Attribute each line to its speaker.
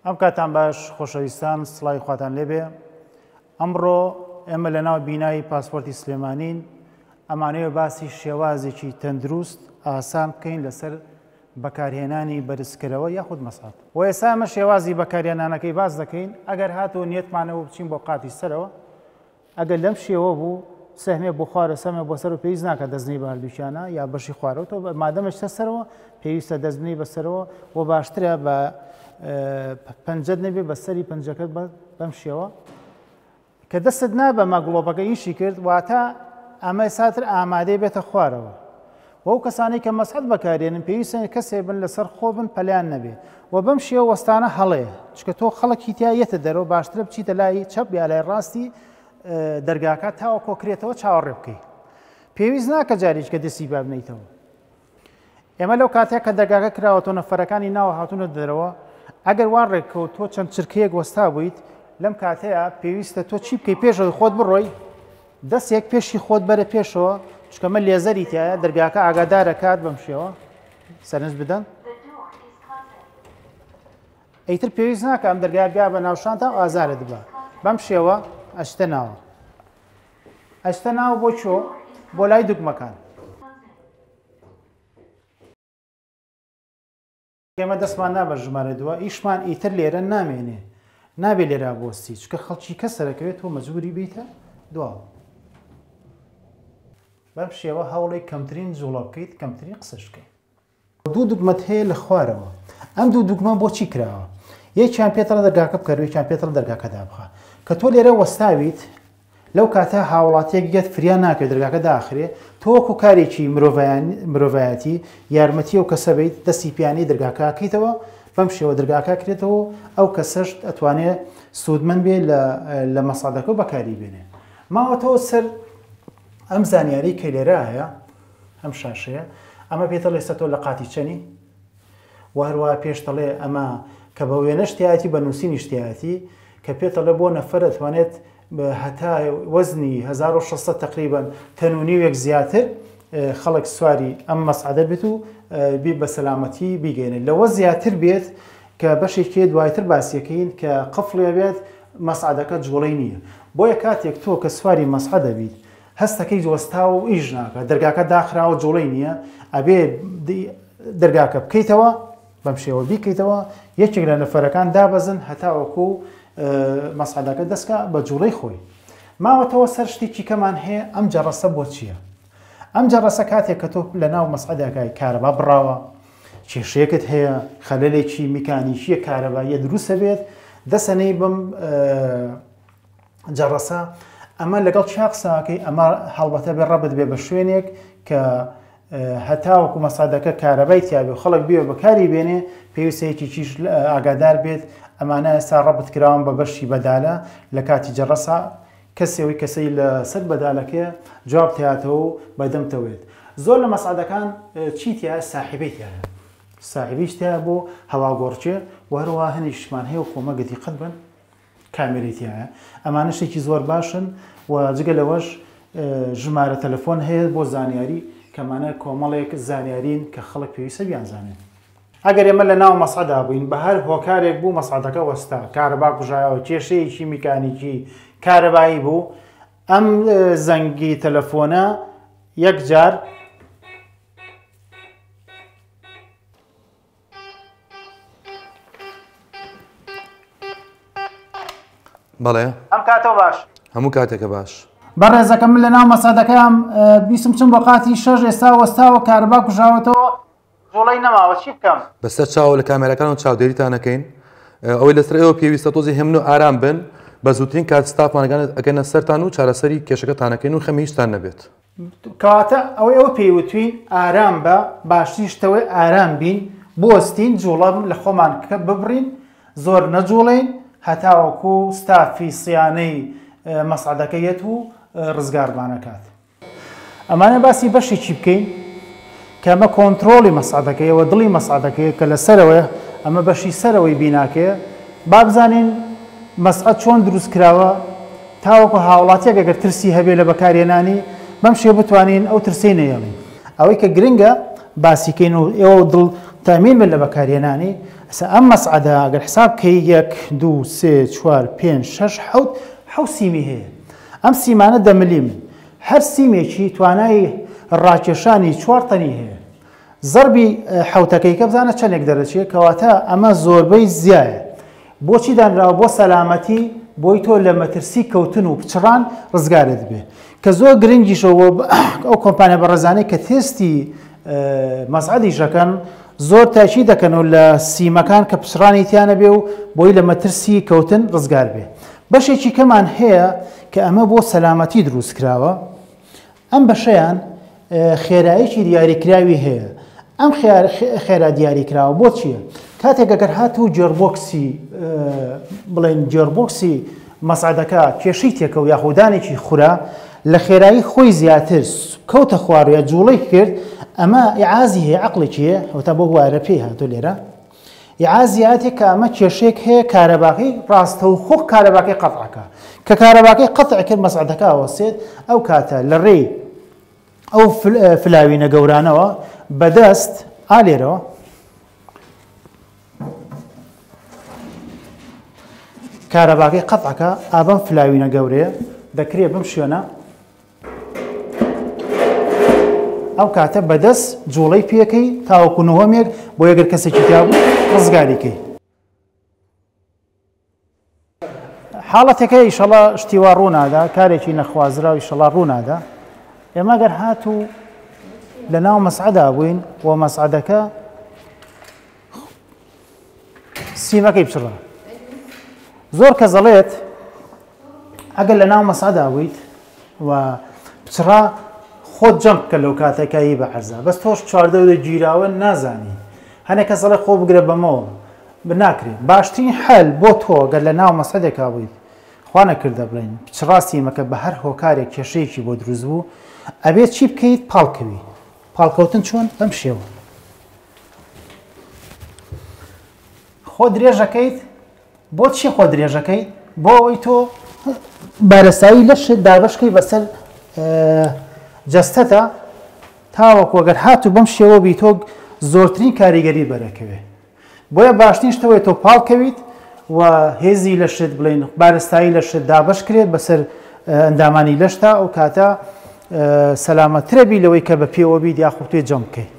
Speaker 1: ئەم کاتان باش خۆشەویستان سڵاوی خواتان لێبێ ئەمڕۆ ئێمە لە ناو بینای پاسپۆرتی سلێمانین ئەمانەوێ باسی شێوازێکی تەندروست ئاسان بکەین لەسەر بەکارهێنانی بەرزکەرەوە یاخود مەسعەد و ئێستا ئەمە شێوازی بەکارهێنانەکەی باس دەکەین ئەگەر هاتوو نیەتمانەوە بچین بۆ قاتی سەرەوە ئەگەر لەم شێوە بوو سەهمێ بۆ خوارە سەمێ بۆ سەر و پێویست ناکە دەستنی بە هەردووکیانە یا بەشی خوارەوە تۆ مادەمە شتە سەرەوە پێویستە دەست بنی بەسەرەوە و باشترە بە پەنجەت نەبێ بە سەری پەنجەکەت بەم شێوە کە دەستت نا بەمە گڵۆپەکە ئیشی کرد واتە ئەمە ساتر ئامادەی بێتە خوارەوە و ئەو کەسانەی کە مەسعەد بەکارێنن پێویستە کەسێ بن لەسەر خۆ بن پەلیان نەبێ و بەم شێوە وەستانە هەڵەیە چونکە تۆ خەڵکی تیا یەتە دەرەوە باشترە بچیتە لای چەپ یا لای ڕاستی دەرگاکە تاوە کۆکرێتەوە چاوەڕێ بکەی پێویست ناکە جارێککە دەستی بابنیتەوە ئێمە لەو کاتێک کە دەرگاکە کراوە تۆ نەفەرەکانی ناوە هاتوونە دەرەوە ئەگەر وا ڕێککەوت تۆ چەند چرکەیەک وەستا بوویت لەم کاتەیە پێویستە تۆ چی بکەی پێشەوەی خۆت بڕۆی دەستێک پێشی خۆت بەرە پێشەوە چونکە مە لێزەری تایە دەرگاکە ئاگادارە کات بەم شێوە سەرنج بدەن ئیتر پێویست ناکە ئەم دەرگا بیا بە ناوشانتا و ئازارت بە بەم شێوە ئەشتە ناوە ئەشتە ناوە بۆ چۆ بۆ لای دوگمەکان ئێمە دەستمان نا بە ژمارە دووە ئیشمان ئیتر لێرە نامێنێ نابێ لێرا بۆستی چکە خەڵکی کە سەرەکەوێت تۆ مەجبوری بیتە دواوە بەم شێوە هەوڵی کەمترین جوڵە بکەیت کەمترین قسەش بکەیت دوو دوگمەت هەیە لە خوارەوە ئەم دوو دوگمە بۆچی کراوە یەکیان پێتەڵە دەرگاکە بکەرەوە یەکیان پێتەڵە دەرگاکە دابخە کە تۆ لێرە وەستاویت لەو کاتە هاوڵاتیەک یەت فریا ناکەوێت دەرگاکە داخرێ تۆ وەکو کارێکی مرۆڤایەتی یارمەتی ئەو کەسە بیت دەستی پیانی دەرگاکە کەیتەوە بەم شێوە دەرگاکە کرێتەوە ئەو کەسەش ئەتوانێ سوودمەند بێ لە مەسادەکە و بەکاری بێنێ ماوەتەوە سەر ئەم زانیاری کە لێرە هەیە ئەم شاشەیە ئەمە پێتەڵێ ئێستا تۆ لە قاتی چەنی و هەروەها پێش دەڵێ ئەمە کە بە وێنەش تیایەتی بە نووسینیش تیایەتی کە پێت دەڵێ بۆ نەفەر ئەتوانێت هەتا وەزنی 1600 تقریبا تەن و نیوێک زیاتر خەڵک سواری ئەم مەسعدە بێت و بی بە سەلامەتی بیگەێنێت لەوە زیاتر بێت کە بەشێکی دوایتر باسیەکەین کە قفڵێ بێت مەسعدەکە جوڵەی نییە بۆیە کاتێک تۆ کە سواری مەسعدە بیت هەستەکەی وەستاوە و ئیش ناکات دەرگاکە داخراوە جوڵەی نییە ئەبێ دەرگاکە بکەیتەوە بەم شێوە بیکەیتەوە یەکێک لە نەفەرەکان دابەزن هەتاوەکو مەسعدەکە دەستکە بە جوڵەی خۆی ماوەتەوە سەر شتێکی کەمان هەیە ئەم جەڕەسە بۆ چییە؟ ئەم جەڕەسە کاتێک کە تۆ لە ناو مەسعدەکای کارەبا بڕاوە کێشەیەکت هەیە خەلەلێکی میکانیکیە کارەباییە دروستە بێت دەسەنەی بم جەڕەسە ئەمە لەگەڵ چیا قسەکەی ئەمە هەڵبەتە بێ ڕەبت بێ بە شوێنێک کە هەتاوەکو مەسادەکە کارەبای تیاێ و خەڵک بێ بەکاری بێنێ پێویستە یەکێکیش ئاگادار بێت ئەمانە ئێستا ڕەبت کراون بە بەشی بەدالە لە کاتی جەڕەسا کەسەوەی کەسەی لە سەر بەدالەکەیە جواب تیاتەوە و بەدەمتەوێت زۆر لە مەسعدەکان چی تایە ساحبەی تایە ساحبیش تایە بۆ هەواگۆڕکێ و هەروەها هەنیشمان هەیە و کۆمەگە دیقەت بن کامێرەی تیایە ئەمانە شتێکی زۆر باشن و جگە لەوەش ژمارە تەلەفۆن هەیە بۆ زانیاری کەمانە کۆمەڵێک زانیارین کە خەڵک پێویستە بیانزانێت. ئەگەر ئێمە لە ناو مەسعەدا بووین بە هەر هۆکارێک بوو مەسعەدەکە وەستا، کارەبا کوژایەوە، کێشەیەکی میکانیکی کارەبایی بوو، ئەم زەنگی تەلەفۆنە یەکجار
Speaker 2: بەڵێ
Speaker 1: ئەم کاتەوە باش
Speaker 2: هەموو کاتێکە باش
Speaker 1: بەڕێزەکە من لە ناو مەسادەکەم بیسم چم بۆ قاتی شەش ئێستا وەستاوە کارەبا کوژاوەتەوە جوڵەی نەماوە چی بکەم
Speaker 2: بەسەر چاوە لە کامێراکان و چاودێریتان ئەکەین ئەوەی لەسەر ئێوە پێویستە تۆزی هێمن و ئارام بن بە زووترین کات ستافمانەکان ئەگەنە سەرتان و چارەسەری کێشەکەتان ئەکەین و خەمی هیچتان نەبێت
Speaker 1: کەواتە ئەوەی ئەوە پێی وتوین ئارام بە، باشترین شت ئەوەیە ئارام بین، بوەستین، جوڵە لە خۆمان ببڕین، زۆر نەجوڵێین هەتاوەکو ستافی سیانەی مەسعەدەکە یەت و ڕزگارمان ئەکات. ئەمانە باسی بەشێکی بکەین کە ئەمە کۆنترۆڵی مەسعەدەکەیە و دڵی مەسعەدەکەیە کە لە سەرەوەیە، ئەمە بەشی سەرەوەی بیناکەیە، با بزانین مەسعەد چۆن دروست کراوە، تاوەکو هاوڵاتیەک ئەگەر ترسی هەبێ لە بەکارهێنانی، بەم شێوە بتوانین ئەو ترسەی نەهێڵین. ئەوەی کە گرنگە باسی کەین و ئێوە دڵ تەئمین بن لە بەکارهێنانی، ئەسە ئەم مەسعەدە ئەگەر حساب کەی یەک دوو سێ چوار پێنج شەش حەوت حەوت سیمی هەیە. ئەم سیمانە دە ملیمن. هەر سیمێکی توانای ڕاکێشانی چوار تەنی هەیە. زەربی حەوتەکەی کە بزانە چەندێک دەرەچێ، کەواتە ئەمە زۆربەی زیایە. بۆچی دانراوە؟ بۆ سەلامەتی، بۆی تۆ لە مەترسی کەوتن و پچڕان ڕزگارت بێ. کە زۆر گرنگیشە و ئەو کۆمپانیا بەڕێزانەی کە تێستی مەسعەدیش ئەکەن زۆر تاکی دەکەن و لە سیمەکان کە پچڕانی تیا نەبێ و بۆی لە مەترسی کەوتن ڕزگار بێ. بەشێکی کەمان هەیە کە ئەمە بۆ سەلامەتی دروست کراوە. ئەم بەشەیان خێرایەکی دیاریکراوی هەیە. ئەم خێرا دیاریکراوە بۆ چییە؟ کاتێک ئەگەر هاتوو gearbox ی بڵێن gearbox ی مەسعەدەکە کێشەی تێکەوت یاخودانێکی خورا لە خێرایی خۆی زیاتر کەوتە خوار یا جوڵەی کرد، ئەمە ئیعازی هەیە، عەقڵێکی هەیە، هەتا بۆ وایرە پێی هاتۆ لێرە ئیعازی هاتێ کە ئەمە کێشەیەک هەیە، کارەباکەی ڕاستەوخۆ کارەباکەی قەتعەکە، کە کارەباکەی قەتع کرد مەسعەدەکە ئەوەسێت. ئەو کاتە لە ڕێی ئەو فلاوینە گەورانەوە بەدەست ئالێرەوە کارەباکەی قەتعەکە، ئابەم فلاوینە گەورەیە دەکرێت بەم شوێنە ئەو کاتە بەدەست جوڵەی پێکەی تاوەکو نهۆمێک بۆ یەگەر کەسێکی تیا بوو ڕزگاریکەی. حاڵەتەکە ئیشەڵا شتی وا ڕوونادا، کارێکی نەخوازراو ئیشەڵا ڕوونادا. ئێمە گەر هاتوو لە ناو مەسعەدا بووین و مەسعەدەکە سیمەکەی بچڕا، زۆر کەس دەڵێت ئەگەر لە ناو مەسعەدا بوویت و پچڕا خۆت جەمپ بکە لەو کاتەکە ی بە عەرزا، بەس تۆش چواردەورە گیراوە نازانی. هەنێک کەس دەڵێ خۆ بگرە بەمەوە، ناکرێ. باشترین حەل بۆ تۆ گەر لە ناو مەسعەدێکا بوویت، خوا نەکردە بڵێین پچڕا سیمەکە بە هەر هۆکارێک کێشەیەکی بۆ دروست بوو، ئەبێ چی بکەیت؟ پاڵکەوی. پاڵکەوتن چۆن؟ بەم شێوە خۆ درێژەکەیت. بۆچی خۆ درێژەکەیت؟ بۆ ئەوەی تۆ بارستایی لەشت دابەشکەی بەسەر جەستەتە، تاوەکو ئەگەر هاتوو بەم شێوە بی تۆ زۆرترین کاریگەری بەرەکەوێ. بۆیە باشترین شتەوەی تۆ پاڵکەویت و هێزی لەشت بڵێن بارستایی لەشت دابەش کرێت بەسەر ئەندامانی لەشتا، ئەو کاتە سەلامەترە بی لەوەی کە بە پێوە بیت یاخود توێ جەم بکەیت.